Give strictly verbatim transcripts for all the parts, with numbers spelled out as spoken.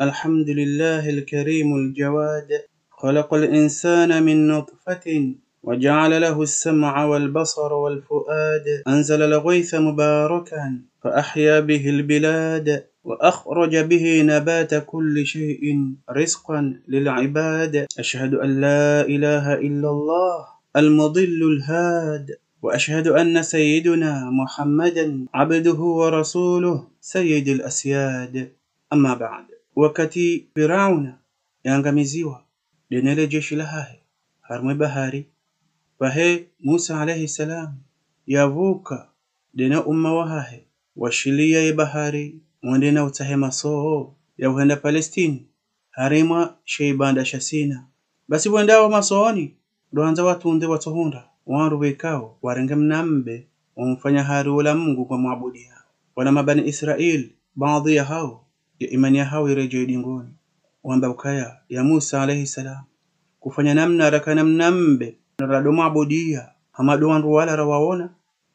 الحمد لله الكريم الجواد، خلق الإنسان من نطفة وجعل له السمع والبصر والفؤاد، أنزل الغيث مباركا فأحيا به البلاد، وأخرج به نبات كل شيء رزقا للعباد. أشهد أن لا إله إلا الله المضل الهاد، وأشهد أن سيدنا محمدا عبده ورسوله سيد الأسياد. أما بعد. Wakati Firauna yangamiziwa, nde ne le jeshi lahahe, harumwa ye bahari, pvahe Musa alayhi salam yavuka nde ne umma wahahe, washiliya ye bahari, wende na utsahe masoo ya uhenda Palestine, harumwa she ibanda sha Sina. Basi pvo wendao masooni, ndo wandza watunde watsohundra wandru wekao warenge mnambe, wamfanya hari wola Mungu ngwamwabudiao. Wala mabani Israil, baadhwi yahao, ye imani yahao iredjei dingoni. Wamba ukaya, ya Musa alayhi salam, kufanya namna rakana mnambe, na rado mwabudia, hama ndo wandru wala rawaona?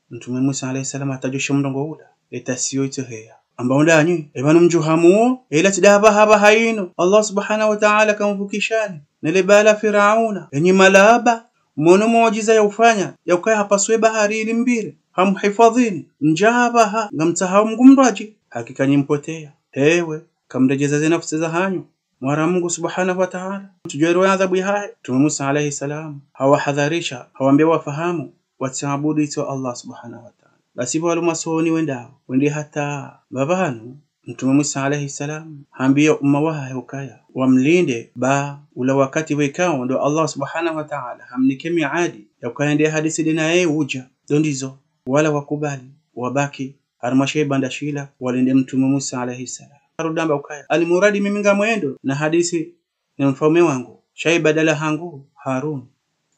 Mtrume Musa alayhi salam hatajusha mrongoo ula, ye tasiyo itsoheya. Amba undanyi, eba no mdjuha muo, ela tsi ndapvaha pvaha inu Allah subhanahu wa ta'ala kamvukishani ne le bala Firauna, enyi malaba, mwono muujiza ya ufanya, ya ukaya hapasua ye bahari ili mpvire, hamhifadhini, ndja pvaha, ngamtsahao Mungu mndrwadji, hakika nyi mpotea. Hewe, kamredjeza ze nafusi zahanyu mwara Mungu subhanahu wa ta'ala, mtsudjuwe ro ye adhabu yahahe. Mtrume Musa alayhi salam hawahadharisha, hawambia wafahamu, watsiabudu itso Allah subhanahu wa ta'ala. Basi pvo walo masooni wendao, wende hata pvapvanu, Mtrume Musa alayhi salam hambia umma wahahe ukaya wamlinde, ba ula wakati wekao ndo Allah subhanahu wa ta'ala hamnike miadi ya ukaya nde hadisi nde naye uja, ndo ndizo, wala wakubali, wabaki harumwa she ibanda shila, walinde Mtrume Musa alayhi salam. Harudi hamba ukaya, almuradi mimi ngamwendo na hadisi ne mfaume wangu, sha ibadala hangu Harun.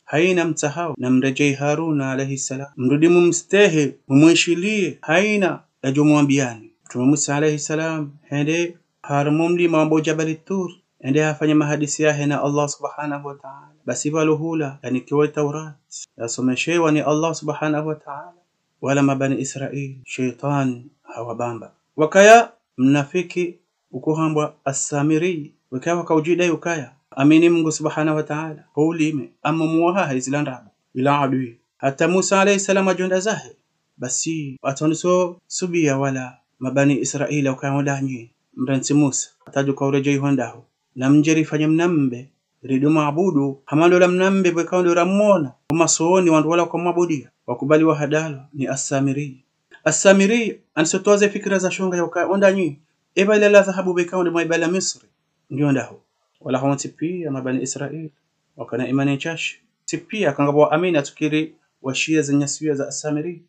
Haina mtsahao, namredjei Harun alayhi salam. Mrudi mumstehi, mumwishiliye, haina yadjo mwambiani. Mtrume Musa alayhi salam hende harumwa mlima wambwao Jabali Tur, hende hafanya mahadisi yahe na Allah subhanahu wa ta'ala. Basi pvalo hula yanikiwa Taurati, yasomeshewa ni Allah subhanahu wa ta'ala. Wala mabani Israil, shetwani hawabamba. Wakaya mnafiki ukohambwa Assamiri, wekaya wakaujidai ukaya amini Mungu subhanahu wa ta'ala, ho ulime, ama muwahaha izila ndrabo, ila adui. Hata Musa alayhi salam adjo enda zahe, basi watsondiso subiya wala mabani Israil ukaya undanyi, mrantsi Musa, hata djuka uredjei ho ndaho. Namdje rifanye mnambe, rido mwabudu, hama ndo ola mnambe pvwekao ndo ramwona ho masooni wandru wala wakamwabudia, wakubali wahadalwa ni Assamiri. Assamiri handiso towa ze fikira za shonga ya ukaya undanyi, eba ila la dhahabu pvwekao ndo mwa ibala Misri, ngiyo ndaho. Wala hawontsi pia mabani Israil wakana imani ntsashi. Tsi pia kangapvo waamini, hatsukiri washiya ze nyasiya za Assamiri.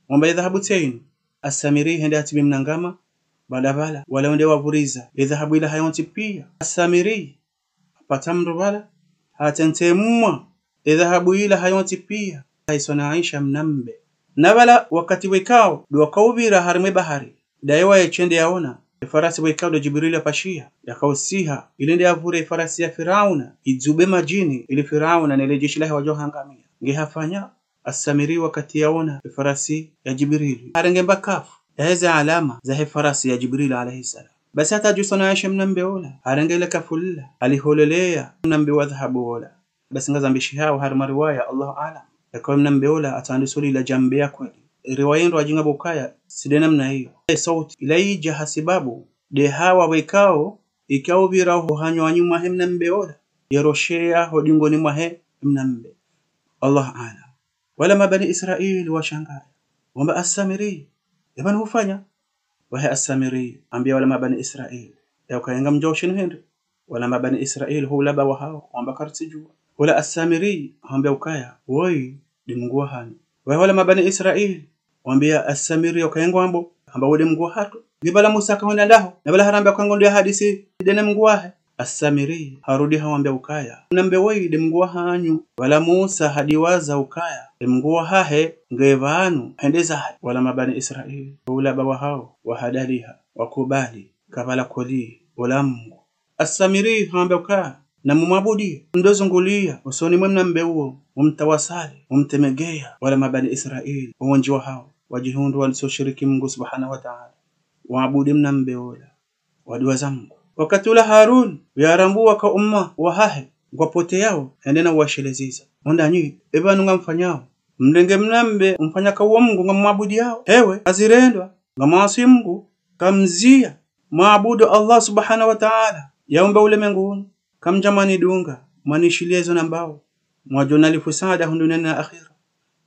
Wamba ye dhahabu tsi yinu. Assamiri hende hatsibi mnangama, pvala pvala, wala wende wapvuriza ye dhahabu ila hayontsi pia. Assamiri hapata mndru pvala, hatsentemwa ye dhahabu ila hayontsi pia, haiswanaisha mnambe. Na pvala wakati wekao ndo wakaupvira harumwa ye bahari, ndaye waye shende yaona ye farasi wekao ndo Jibril yapashiya, yakausiha, ili nde yapvure ye farasi ya Firauna, idzube madjini, ili Firauna ne le jeshi lahe wadjo hangamia. Nge hafanya Assamiri wakati yaona ye farasi ya Jibril, harenge mbakafu yaheze alama zahe farasi ya Jibril alayhi salam. Basi hata djuswanaisha mnambe ola, harenge le kafu lila, haliholeleya mnambe wa dhahabu ola. Basi ngazambishihao harumwa riwaya, Allahu aalam, yaka mnambe ola hata handiso lila djambe ya kweli. Riwaya ndro adjinga pvo ukaya tsi nde namna iyo. Ye sauti ila idja hasibabu nde hawa wekao ikaupvira ho hanywanyu mwahe mnambe ola, yerosheya ho dingoni mwahe mnambe. Allahu aalam. Wala mabani Israil washangaya, wamba Assamiri, yapvanu hufanya? Wahe Assamiri hambia wala mabani Israil, ya ukaya ngamdjuwa ushinu hindri? Wala mabani Israil ho ulaba wahao, wamba karitsidjuwa. Wala Assamiri hambia ukaya, woyi nde Mungu wahanyu. Wahe wala mabani Israil wambia Assamiri ya ukaya ngwambo, hamba wo nde Mungu wahatru. Nge pvala Musa akahwenda ndaho, na pvala harambia ukaya ngo ndo ya hadisi nde ne Mungu wahe. Assamiri harudi hawambia ukaya, mnambe woyi nde Mungu wahanyu. Wala Musa hadiwaza ukaya ye Mungu wahahe nge pvanu, hende zahe. Wala mabani Israil ho ulaba wahao wahadaliha, wakubali, kapvala kweli ola Mungu. Assamiri hawambia ukaya namumwabudiye, mdo zunguliya usoni mwe mnambe uwo, mumtawasali, mumtemegeya. Wala mabani Israil, owendji wahao, wadjihundru wandiso shiriki Mungu subhanahu wa ta'ala, waabudi mnambe ola, waduwaza Mungu. Wakati ula Harun, yarambuwa ka umma wahahe ngwapoteyao, hende na uwashelezeza. Wondanyi, eba nunga mfanyao. Mrenge mnambe, mfanya ka uwo Mungu ngamwabudiyao. Hewe, hazirendwa, ngamwaswi Mungu, kamziya, mwabudu Allah subhanahu wa ta'ala, yaumba ulemengu unu, kamdja mwanidunga, mwanishiliya zo nambao, mwadjo nalifu saada hunu duniani na akhira.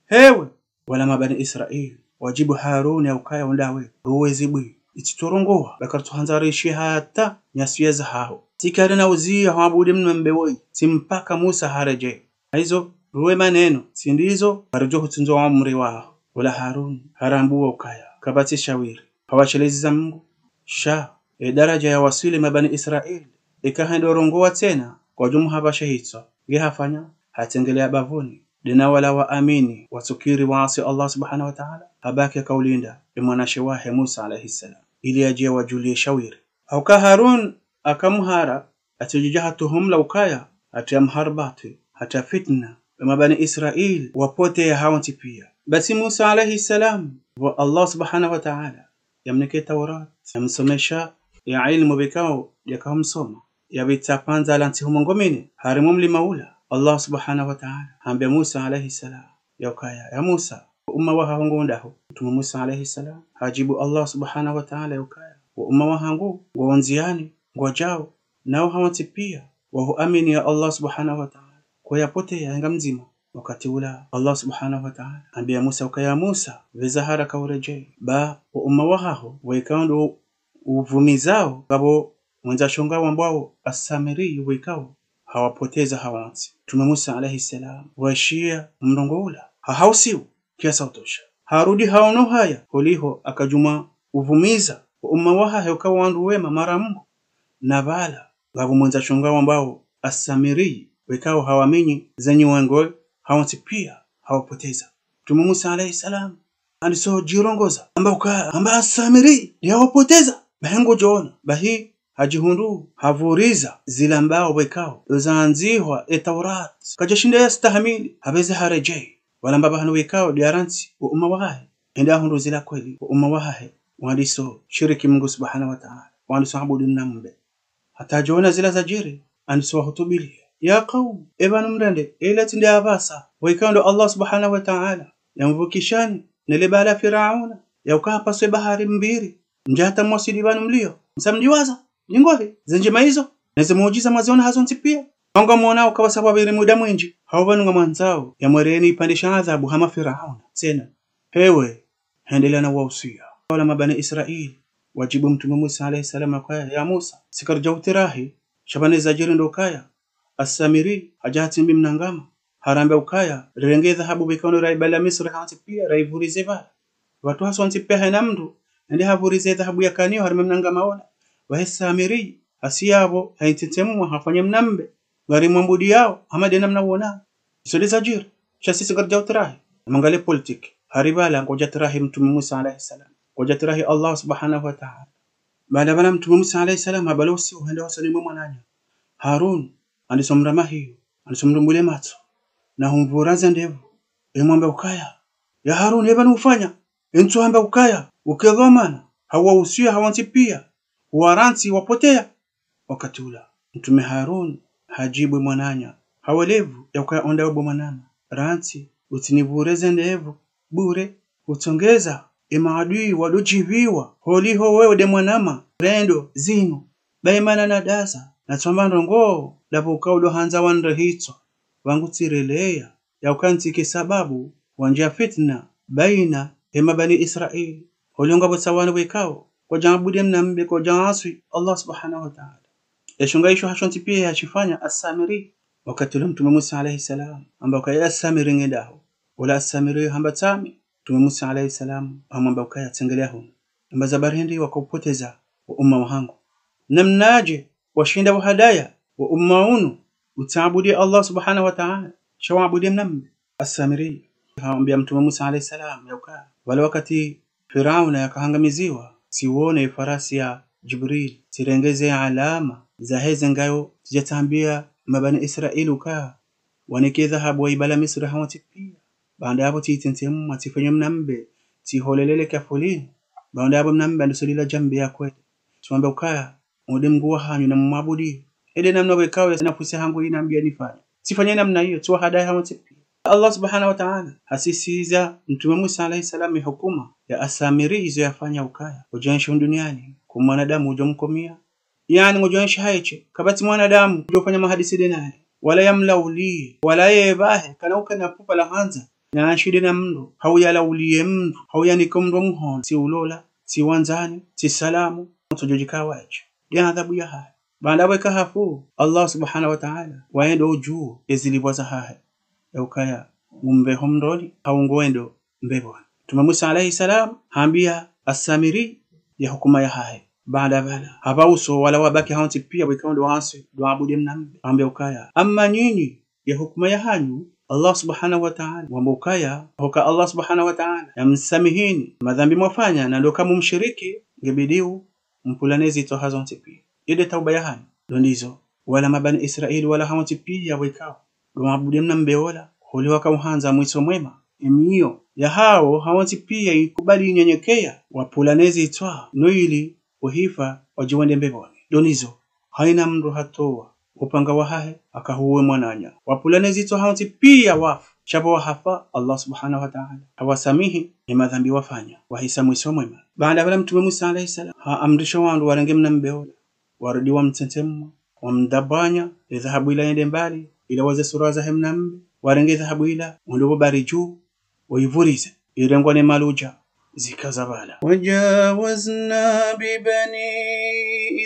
Hewe, wala mabani Israil, wajibu Harun ya ukaya wondawe, ruwezi bwi, itsi tsorongowa, ba karitsuhandza rishi hata nyasiya zahaho. Tsi kari na uziya hwabudu mnambe woyi, tsi mpaka Musa haredjeyi. Hayizo, ruwe maneno, tsi ndizo, karidjo hutsundzo wa umri waho. Wala Harun, harambuwa ukaya, kapvatsi shawiri. Hawashelezeza Mungu, sha, ye daraja ya waswili mabani Israil, ika hendo rongowa tsena, kwadjo muhaba shahitswa. Nge hafanya, hatsengeleya bavuni, dena wala waamini, watsukiri waasi Allah subhanahu wa ta'ala, habaki yakaulinda, ye mwanamshe wahe Musa alayhi salam, ili yadje yawajuliye shawiri. Hauka Harun, hakamuhara, hatsidjidja hatuhumla ukaya, hatriya mharibatwi, hatriya fitna, ye mabani Israil, wapoteya hawontsi piya. Basi Musa alayhi salam, pvo Allah subhanahu wa ta'ala, yamnike Taurat, yamsomesha, ya ilmu pvwekao, yakahumsoma, yapvitsa pvandza la ntsihu mengo mine, harimwa mlima ula, Allah subhanahu wa ta'ala, hambiya Musa alayhi salam, ya ukaya, ya Musa, wo umma wahaho ngwondaho? Mtume Musa alayhi salam, hajibu Allah subhanahu wa ta'ala ya ukaya, wo umma wahangu, ngwao ndziyani, ngwadjao, nawo hawontsi piya, wahuamini ya Allah subhanahu wa ta'ala, kwayapoteya yenga mdzima. Wakati ula, Allah subhanahu wa ta'ala, hambiya Musa ukaya Musa, pveza haraka uredjeyi, ba, wo umma wahaho, wekao ndo uvumizao, ngapvo mwendza shonga wambwao Assamiri wekao, hawapoteza hawontsi. Mtume Musa alayhi salam, washiya mrongo ula, hahausiwa, kiasi utosha. Harudi haono haya, holiho hakadjuma uvumiza, wo umma wahahe uka wandru wema mara mbo, na pvala, ngapvo mwendza shonga wambwao Assamiri, wekao hawamini zenyi wengo, hawontsi piya, hawapoteza. Mtume Musa alayhi salam, handiso djirongoza, hamba uka, hamba Assamiri, ndiye hawapoteza, bahi ngudjo ona, bahi, hadjihundru, hapvuriza, zila mbao pvwekao, ndo zaandzihwa, ye Taurat, kadjashinda yastahamili, hapveze haredjeyi, wala mbapvi hanu wekao, ndiye harantsi, wo umma wahahe, hende hahundru zila kweli, wo umma wahahe, wandiso shiriki Mungu subhanahu wa ta'ala, wandiso abudu mnambe. Hata hadjoona zila zadjiri, handiso wahutubiliya. Ya qawm, eba numrende, ela tsi nde apvasa, wekao ndo Allah subhanahu wa ta'ala, yamvukishani, nele bala Firauna, ya uka hapaswe bahari mbili, mdja hata mwaswili pvanu mliyo, msa mdiwaza, ndingohi, ze ndjema izo, neze muujiza mwaziona hazontsi piya. Hanga mwona uka pvasa pvwapviri muda mwindji, hau pvanu ngamwandzao, yamwereyeni ipvandre sha adhabu hama Firauna, tsena. Hewe, hendelea na uwausiya. Wala mabani Israil, wajibu Mtume Musa alayhi salam ukaya, ya Musa, si karidja utirahi, sha pvanu zadjiri ndo ukaya, Assamiri, hadja hatsimbi mnangama, harambiya ukaya, rirenge dhahabu pvwekao ndo raibala Misri hawontsi piya, raipvurize pvala. Pvatsu hasontsi piya hayina mndru, hende hapvurize dhahabu yakaniyo harimwa mnangama wola. Wahe Samiri, hasi yapvo, hayintsetsemwa, hafanya mnambe, ngarimwabudiyao, hama nde namna wona. Izo nde zadjiri, sha sisi ngaridja utirahi. Mangaliye politiki, hari pvala, ngwadja tirahi Mtume Musa alayhi salam. Ngwadja tirahi Allah subhanahu wa ta'ala. Baanda pvala Mtume Musa alayhi salam, habala usiu hende hosoni mwe mwananya Harun, handiso mramahiyo, handiso mrumbule matso, na humvura ze ndevu, emwambe ukaya, ya Harun, eba nufanya, entsu hamba ukaya, uke dhwamana, hawausiya hawontsi piya, warantsi wapoteya. Wakati ula, Mtume Harun, hajibu mwananya, hawelevu, ya ukaya ondawe bo mwanama, rantsi, utsinivure ze ndevu, bure, utsongeza, emaadui, wadodjipviwa, holiho wewe nde mwanama, rendo, zinu, baimana na dasa, na tsamba ndrongoo, ndapvo uka udohandza wanre hitswa, pvangu tsireleya, ya uka ntsike sababu, wandjiya fitna, baina, hema bani Israil, holiho ngapvo tsa wanu wekao, kwadja abudu mnambe kwadja aswi, Allah subhanahu wa ta'ala. Eshonga isho hashontsi piya yashifanya Assamiri, wakati ula Mtume Musa alayhi salam, hamba ukaya Assamiri ngendaho, wala Assamiri hamba tsami, Mtume Musa alayhi salam, hamwamba ukaya tsengelea hunu. Hamba za bari hindri wakaupoteza wo umma wahangu. Namnadje washinda wahadaya wo umma unu, utsaabudu Allah subhanahu wa ta'ala, sha waabudu mnambe. Assamiri, hamwambia Mtume Musa alayhi salam, ya uka, pvala wakati Firauna yakahangamiziwa, tsiwone farasi ya Jibril, tsirenge ze alama, zaheze ngayo, tsidja tsambia mabani Israil uka, wanike dhahabu waibala Misri hawontsi pia. Baanda yapvo tsitsentsemwa, tsifanye mnambe, tsiholelele kafulini. Baanda yapvo mnambe handiso lila djambi ya kweli. Tsiwambia ukaya, wo nde Mngu wahanyu na mumwabudiye. Ende namna pvwekao ye nafusi yahangu yinambiya nifanye. Tsifanye namna iyo, tsiwahadaye hawontsi piya. Allah subhanahu wa ta'ala hasisiza Mtrume Musa alayhi salam ye hukuma ya Assamiri izo yafanya ukaya, udjo enshi hunu duniyani, ko mwanadamu udjo mkomiya. Yaani ngudjo enshi hayeshe, kapvatsi mwanadamu udjo fanya mahadisi nde naye, wala yamlauliye, wala yepvahe, kana ukana pupva la handza yaenshi nde na mndru, hau yalauliye mndru, hau yanike mndru muhono, tsi ulola, tsi wandzani, tsi salamu, mtsudjo djikawa yeshe. Nde adhabu yahahe. Baanda pvweka hafu, Allah subhanahu wa ta'ala, waye ndo udjuwo ye zilipvwa zahahe, ye ukaya ngumveho mroni, hau ngwendo mbepvoni. Mtrume Musa alayhi salam hambiya Assamiri ye hukuma yahahe. Baanda pvala, hapvauso wala wabaki hawontsi piya pvwekao ndo wantsi ndo waabudu ye mnambe, hambe ukaya, amma nyinyi, ye hukuma yahanyu, Allah subhanahu wa ta'ala wamba ukaya, hoka Allah subhanahu wa ta'ala yamsamihini madhambi mwafanya, na ndo uka mumshiriki, ngebidiyo mpvulane zitswa hazontsi piya. Iyo nde tauba yahanyu. Ndo ndizo, wala mabani Israila wala hawontsi piya pvwekao ndo waabudu ye mnambe wola, hule wakauhandza mwiso mwema. Ye miyo yahawo hawontsi piya yikubali yinyenyekeya, wapvulane zitswa, no ili wahifa wadje wende mbepvoni. Ndo ndizo, hayina mndru hatowa upanga wahahe, haka huwe mwananya. Wapvulane zitswa hawontsi piya wafu. Sha pvo wahafa, Allah subhanahu wa ta'ala hawasamihi ye madhambi wafanya, wahisa mwiso mwema. Baanda pvala Mtrume Musa alayhi salam haamrisha wandru warenge mnambe wola, warudi wamtsentsemwa, wamdabwanya, ye dhahabu yila yende mbali, yila waze sura zahe mnambe, warenge ye dhahabu yila, wende pvo bahari dju, wayivurize, yirengwa ne maludja, zikaza pvala. وجاوزنا ببني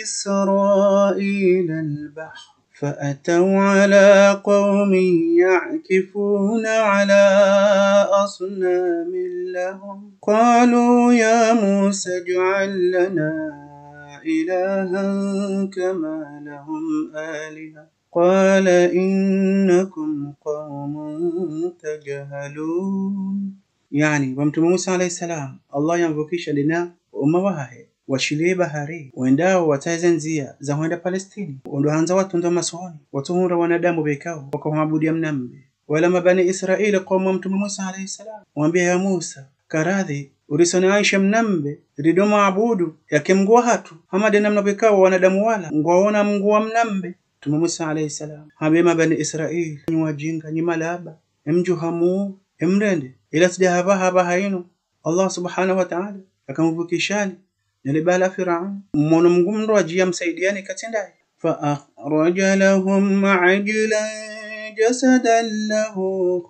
إسرائيل البحر فأتوا على قوم يعكفون على أصنام لهم قالوا يا موسى اجعل لنا إلها كما لهم آلهة قال إنكم قوم تجهلون. Yaani, pvo Mtrume Musa alayhi salam, Allah yamvukisha nde na umma wahahe, washiliye bahari, wendao watsahe ze ndziya za hwenda Palestini, wendo handza watunde masoni, watsuhundra wanadamu pvwekao wakauabudu ye mnambe. Wala mabani Israila, kaumu ya Mtrume Musa alayhi salam, wambiya ya Musa, karadhi, urisoneyeshe mnambe, rido mwabudu, yake Mngu wahatru, hama nde namna pvwekao wanadamu wala ngwaono mngu wa mnambe. Mtrume Musa alayhi salam hambiya mabani Israila, nyi wajinga, nyi malaba, emdjuha mu, emrende, ila tsi nde hapvaha pvahanu. Allah subhanahu wa ta'ala hakamvukishani ne le bala Firauna. Mwono Mngu mndru adjiya msaidiyani katsi ndaye. فأخرج لهم عجلا جسدا له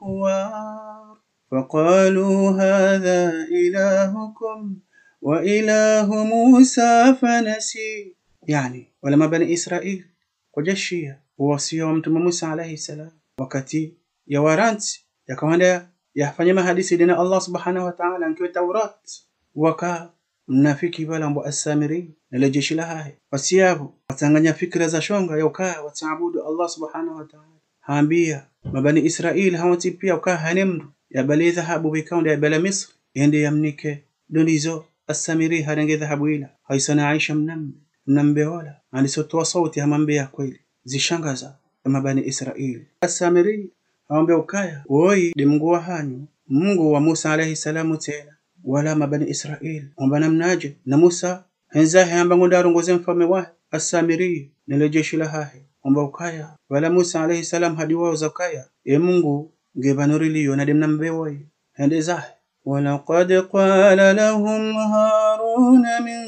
خوار فقالوا هذا إلهكم وإله موسى فنسي. Yaani, wala mabani Israila, kwadjashiya uwasiya wa Mtrume Musa alayhi salam, wakati yawarantsi, yakawanda yafanye mahadisi nde na Allah subhanahu wa ta'ala, nkiwe Taurat, waka mnafiki pvala mbo Assamiri ne le jeshi lahahe. Wasi yapvo, watsanganya fikira za shonga ya ukaya watsiabudu Allah subhanahu wa ta'ala. Hambiya mabani Israila hawontsi piya ukaya hayina mndru yabale dhahabu pvwekao ndo yabala Misri, yende yamnike. Ndo ndizo, Assamiri harenge dhahabu yila, hayisoneyesha mnambe, mnambe wola handiso towa sauti hama mbe ya kweli. Zishangaza ye mabani Israila. Assamiri hawambiya ukaya, woyi nde Mngu wahanyu, Mngu wa Musa alayhi salamu tsena, wala mabani Israila wamba namnadje, na Musa hendza hamba ngwendo yarongoze mfaume wahe, Assamiri ne le jeshi lahahe, wamba ukaya, wala Musa alayhi salam hadi waoza ukaya, ye Mngu nge pvanu riliyo na nde mnambe woyi, hende zahe. ولقد قال لهم هارون من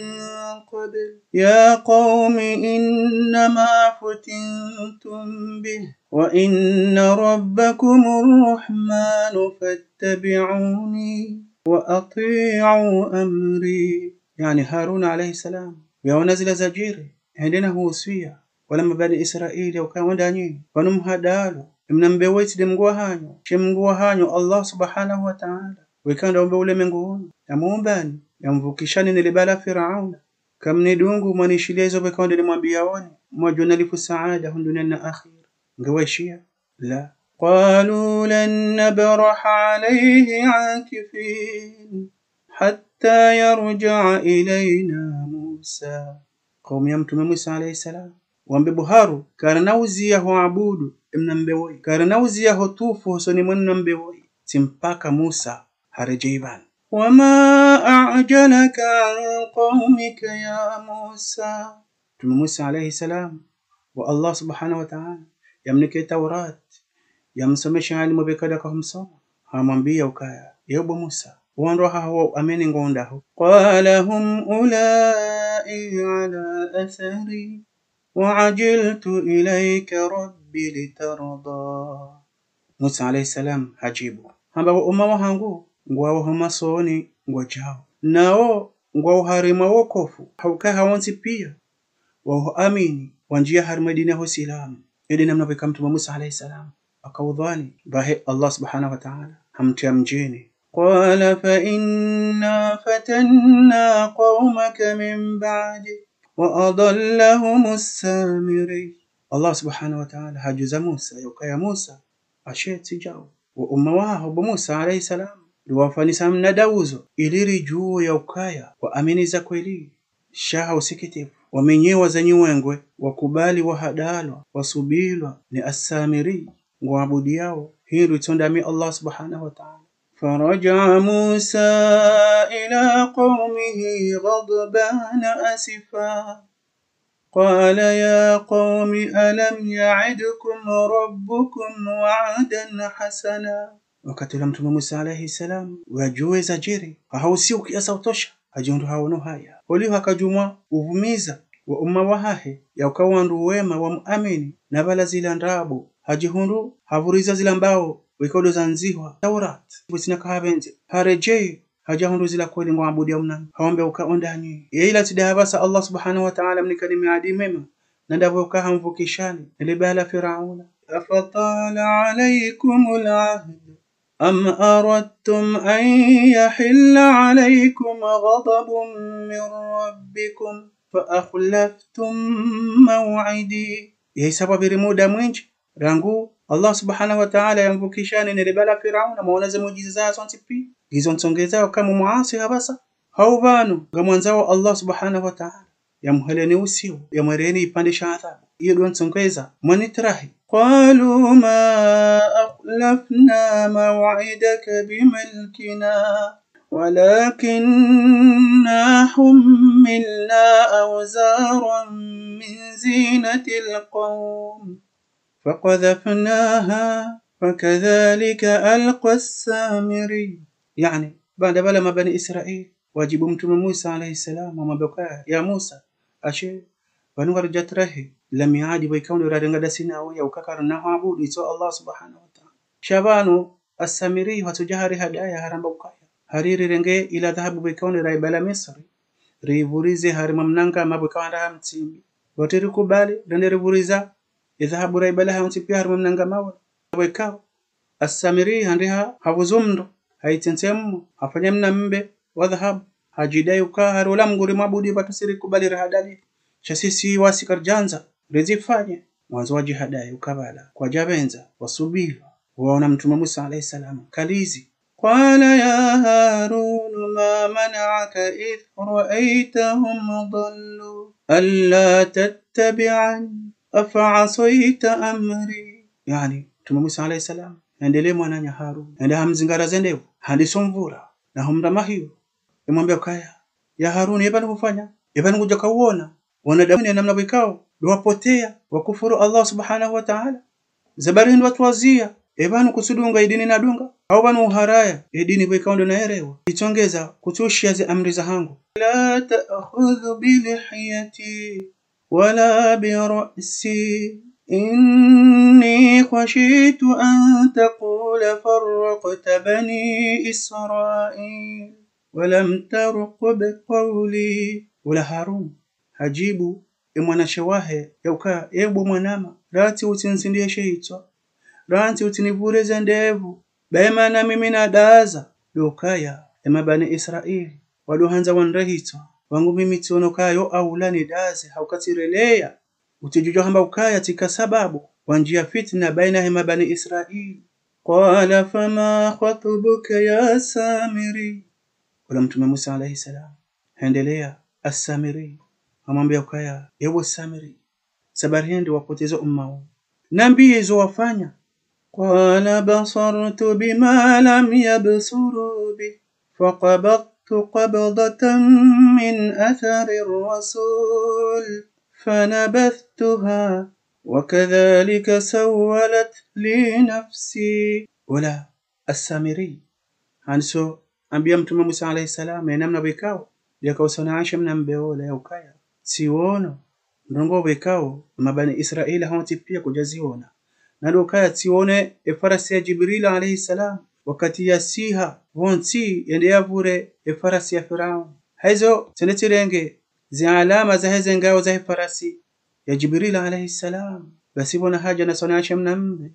قبل يا قوم إنما فتنتم به وإن ربكم الرحمن فاتبعوني وأطيعوا أمري. Yaani Haruna alayhi salam, yaona zila zadjiri, hende na huwasiya wala mabani Israila ya ukaya wandani, pvanu mhadalo, emnambe woyi tsi nde Mngu wahanyu, she Mngu wahanyu Allah subhanahu wa ta'ala, pvwekao ndo umbe ulemengu wunu, yamumbani, yamvukishani ne le bala Firauna. Kamnidungu mwanishiliya izo pvwekao ndo nimwambiyawoni, mwadjo na lifu saada hunu duniyani na akhira. Nge weshiya? La. قالوا لن نبرح عليه عاكفين حتى يرجع إلينا موسى. Kaumu ya Mtrume Musa alayhi salam wambe buharu, karina uziya huabudu emnambe woyi, karina uziya hutufu hosoni mwe mnambe woyi, tsi mpaka Musa haredjeyi pvanu. وما أعجلك عن قومك يا موسى. Mtume Musa alayhi salam, wa Allah subhanahu wa ta'ala yamnike Taurat, yamsomeshe alimu pveka daka humsoma, hamwambia ukaya: "Ye bo Musa, wandru haho wa uamini ngwao ndahu?" قال هم أولئك على أثري وعجلت إليك رب لترضى. Musa alayhi salam hajibu hamba: "Wo umma wahangu ngwao ho masoni ngwadjao, nao ngwao harimwa wokofu, hauka hawontsi pia waho amini, wanjia harimwa dini ya Usilamu." Ede namna pveka Mtume Musa alayhi salam akaudhwani, bahi Allah subhanahu wa ta'ala hamtia mdjini. قال فإنا فتنا قومك من بعدك وأضلهم السامري. Allah subhanahu wa ta'ala hajuza Musa ya ukaya: "Musa, ashe tsi djao, wo umma waho bo Musa alayhi salam, riwafanyisa mna dauzo, ili ridjuwe ya ukaya waamini za kweli." Sha ha usikitifu, wamenyewa za nyiwengwe, wakubali wahadalwa, wasubilwa ni Assamiri, ngwaabudiao hindru itsondami Allah subhanahu wa ta'ala. فرجع موسى إلى قومه غضبان أسفا قال يا قوم ألم يعدكم ربكم وعدا حسنا. Wakati ula Mtume Musa alayhi salam, wajuwe zadjiri, hahausiu kiasi utosha, hajihundru haono haya. Oliho hakajumwa uvumiza wo umma wahahe, ya uka wandru wema wamuamini, na pvala zila ndrabo, hajihundru havuriza zila mbao weka ndo zandzihwa Taurat, pvwatsina kahapvendze. Haredjei, hajahundru zila kweli ngwaabudiao mnani. Hawambia uka: "Ondanyi, ye ila tsi de hapvasa Allah subhanahu wa ta'ala mnikani miadi mema, na ndapvo uka hamvukishani ne le bala Firauna. أفطال عليكم العهد أم أردتم أن يحل عليكم غضب من ربكم فأخلفتم موعدي." Ye sababu ri muda mwindji rangu Allah subhanahu wa ta'ala yamvukishani ne le bala Firauna, mwaona ze muujiza zontsi pia, ngizo ntsongeza uka mumuasi hapvasa? Hau pvanu ngamwandzao Allah subhanahu wa ta'ala yamheleni usiu, yamwereni ipvandre sha adhabu? Iyo ndo ntsongeza mwanitirahi. قالوا ما أخلفنا موعدك بملكنا ولكنا حملنا أوزارا من زينة القوم فقذفناها فكذلك ألقى السامري. Yaani, baanda pvala mabani Israil wajibu Mtume Musa alayhi salam, wamwambia uka: "Ya Musa, ashe pvanu ngaridjatirahi la miadi pvo ikao ndo rarenga dasi nawe ya uka karina huabudu itso Allah subhanahu wa ta'ala. Sha pvanu Assamiri hatsoja hari hadaya, haramba ukaya hari rirenge ila dhahabu pvo ikao ndo raibala Misri, rivurize harimwa mnanga mawe ikao ndo ha mtsimbi. Pvatsi rikubali, rende rivuriza ye dhahabu raibala hayontsi pia harimwa mnanga mawe." Pvo ikao Assamiri handriha havuzu mndro, haitsentse mmo, hafanya mna mbe wa dhahabu, hajidai uka hari ula Mngu rimwabudu pvatsu si rikubali rahadali. Sha sisi wasi karidjandza rizifanye. Mwandzo wajihadai uka pvala kwadjapvendza, wasubilwa, waona Mtume Musa alayhi salam kalizi. قال يا هارون ما منعك إذ رأيتهم ضلوا ألا تتبعني أفعصيت أمري. Yaani, Mtume Musa alayhi salam, hendelee mwananya Harun, hende hamzingara ze ndevu, handisa mvura, na humra mahiyo. Yamwambia ukaya: "Ya Harun, ye pvanu hufanya? Ye pvanu kudjaka uona wanadamu ne namna pvo ikao ndo wapotea, wakufuru Allah subhanahu wa ta'ala? Ze bari hindru watwazia, ye pvanu kutsudunga idini nadunga, hau pvanu uharaya idini pvo ikao ndo naerewa, itsongeza kutsushia ze amri zahangu." لا تأخذ بلحيتي ولا برأسي إني خشيت أن تقول فرقت بني إسرائيل ولم ترقب قولي. Ula Harun hajibu ye mwanashe wahe ya uka: "Ye bo mwanama, ratsi utsinsindiye she hitswa, ratsi utsinivure ze ndevu, baye mana mimi nadaza, ndo ukaya ye mabani Israil wado handza wanre hitswa, wangu mimi tsiono ukaya yo aula nidaze, hauka tsireleya, utsidjudjua hamba ukaya tsika sababu wanjia fitna baina he mabani Israil." قال فما خطبك يا سامري. Ula Mtume Musa alayhi salam, hendelea Assamiri, hamwambia ukaya: "Ye bo Samiri, sababu hindri wapoteza umma wu? Nambiye zo wafanya." قال بصرت بما لم يبصروا به فقبضت قبضة من أثر الرسول فنبذتها وكذلك سولت لي نفسي. Ola Assamiri, handiso ambia Mtrume Musa alayhi salam, ye namna pvwekao, yakao usoni Aisha mna mbe ola ya ukaya: tsiono ndrongoo pvwekao, mabani Israila hawontsi pia kwadjaziona. Na ndo ukaya tsione ye farasi ya Jibril alayhi salam, wakati yasiha pvontsi yende yapvure ye farasi ya Firaun. Hayizo, tsende tsirenge ze alama zaheze ngao zahe farasi ya Jibril alayhi salam. Basi pvona hadja na usoni Aisha mna mbe,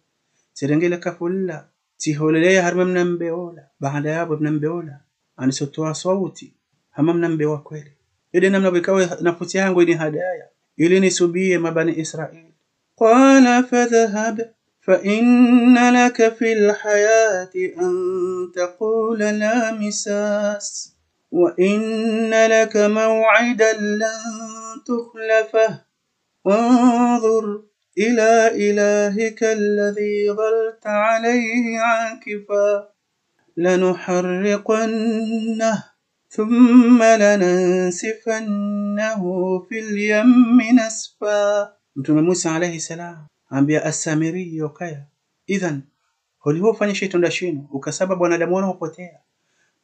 tsirenge le kafu lila, tsiholeleya harumwa mna mbe ola. Baanda yapvo mna mbe ola handiso towa swauti hama mna mbe wa kweli. Inde namna pvwekao nafusi yangu inihadaya, ili nisubiye mabani Israila. قال فاذهب فإن لك في الحياة أن تقول لا مساس وإن لك موعدا لن تخلفه وانظر إلى إلهك الذي ظلت عليه عاكفا لنحرقنه ثم لننسفنه في اليم نسفا. Mtrume Musa alayhi salam hambia Assamiri ya ukaya: idhan, holiho ufanya shitrendwa shinu, uka sababu wanadamu wanu hupotea,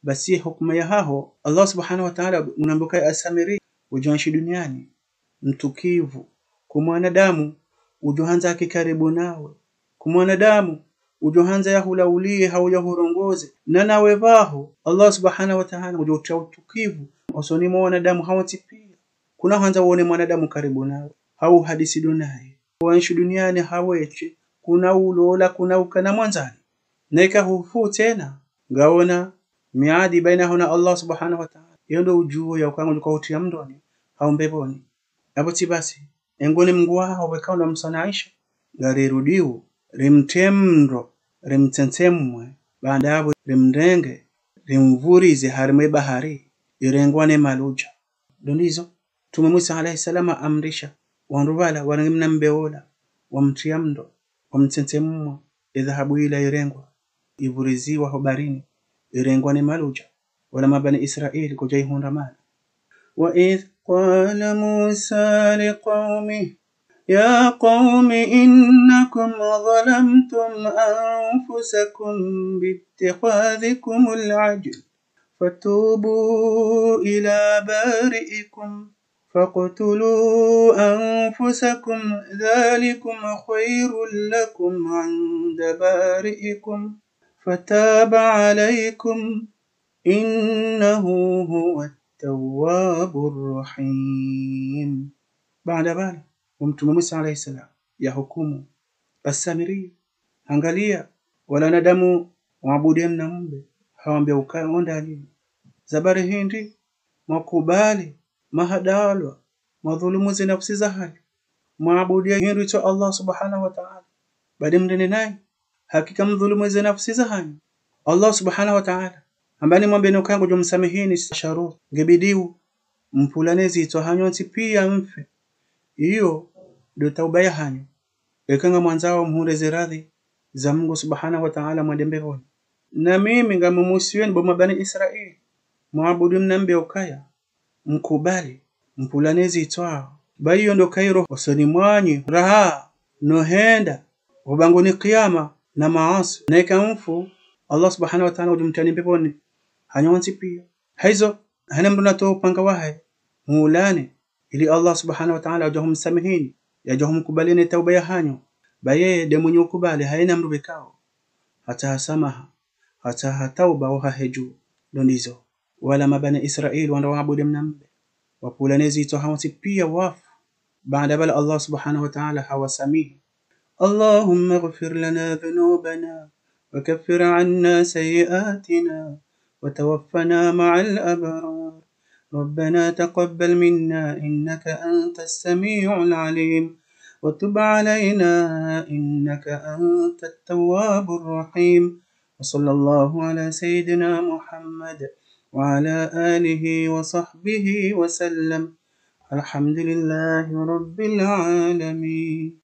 basi hukuma yahaho, Allah subhanahu wa taala ngunambiyo ukaya Assamiri, udjo enshi duniani mtukivu, ku mwanadamu udjo handza yake karibu nawe, ku mwanadamu udjo handza yahulauliye hau yahurongoze. Na nawe pvaho, Allah subhanahu wa taala ngudjo utria utukivu osoni mwa wanadamu hawontsi pia. Kuna handza uone mwanadamu karibu nawe, hau uhadisi ndo naye. Wa enshi duniani haweshe, kuna ulola, kuna ukana mwandzani. Na ika hufu tsena, ngaona miadi baina yaho na Allah subhanahu wa taala. Iyo ndo udjuo ya ukaya ngudjo ka utria mndroni hau mbepvoni. Apvo tsi basi, engoni Mngu wahaho pvwekao ndo msoni Aisha, ngarirudio, rimtrie mndro, rimtsentsemwe, baanda yapvo rimrenge, rimvurize harumwa ye bahari, irengwa ne maludja. Ndo ndizo, Mtrume Musa alayhi salam haamrisha wandru pvala warenge mna mbe ola, wamtria mndro, wamtsentsemwa, ye dhahabu ila irengwa, ivuriziwa ho baharini, irengwa ne maludja, wala mabani Israila kwadjaihundra mana. وإذ قال موسى لقومه يا قوم إنكم ظلمتم أنفسكم باتخاذكم العجل فتوبوا إلى بارئكم فاقتلوا أنفسكم ذلكم خير لكم عند بارئكم فتاب عليكم إنه هو التواب الرحيم. Baanda pvala, wo Mtrume Musa alayhi salam yahukumu Assamiri, hangalia wala wanadamu waabudu ye mna mbe, hawambia ukaya: ondani, zabari hindri mwakubali, mahadalwa, mwadhulumu ze nafusi zahanyu, mwaabudu ye hindru itso Allah subhanahu wa taala, baanda mndrende nayi? Hakika mdhulumu ze nafusi zahanyu. Allah subhanahu wa taala hamba nimwambiyeni ukaya ngudjo msamihini, sha sharutwi ngebidio mpvulane zitswa hanyu nyontsi pia mfe. Iyo ndo tauba yahanyu. Eka ngamwandzao mhundre ze radhi za Mngu subhanahu wa taala mwende mbepvoni. Na mimi ngamumusiweni bo mabani Israila, mwaabudu mna mbe ukaya, mkubali mpvulane zitswa, ba iyo ndo kayiro osoni mwanyu raha no hwenda ho bangweni kiyama na maaswi. Na ika mfu, Allah subhanahu wa taala ngudjo mtriani mbepvoni hanyu nyontsi pia. Hayizo, hana mndru natowe upanga wahahe, muulane, ili Allah subhanahu wa taala yadjo humsamihini, yadjo humkubalini ye tauba yahanyu. Ba yeye nde mwenye ukubali hayina mndru pvwekao hatsaha samaha, hatsaha tauba ohahe dju. Ndo ndizo, wala mabani Israila wandra waabudu ye mna mbe, wapvulane zitswa hawontsi pia wafu. Baanda pvala Allah subhanahu wa taala hawasamihi. اللهم اغفر لنا ذنوبنا وكفر عنا سيئاتنا وتوفنا مع الأبرار. ربنا تقبل منا إنك أنت السميع العليم وتب علينا إنك أنت التواب الرحيم. وصلى الله على سيدنا محمد وعلى آله وصحبه وسلم. الحمد لله رب العالمين.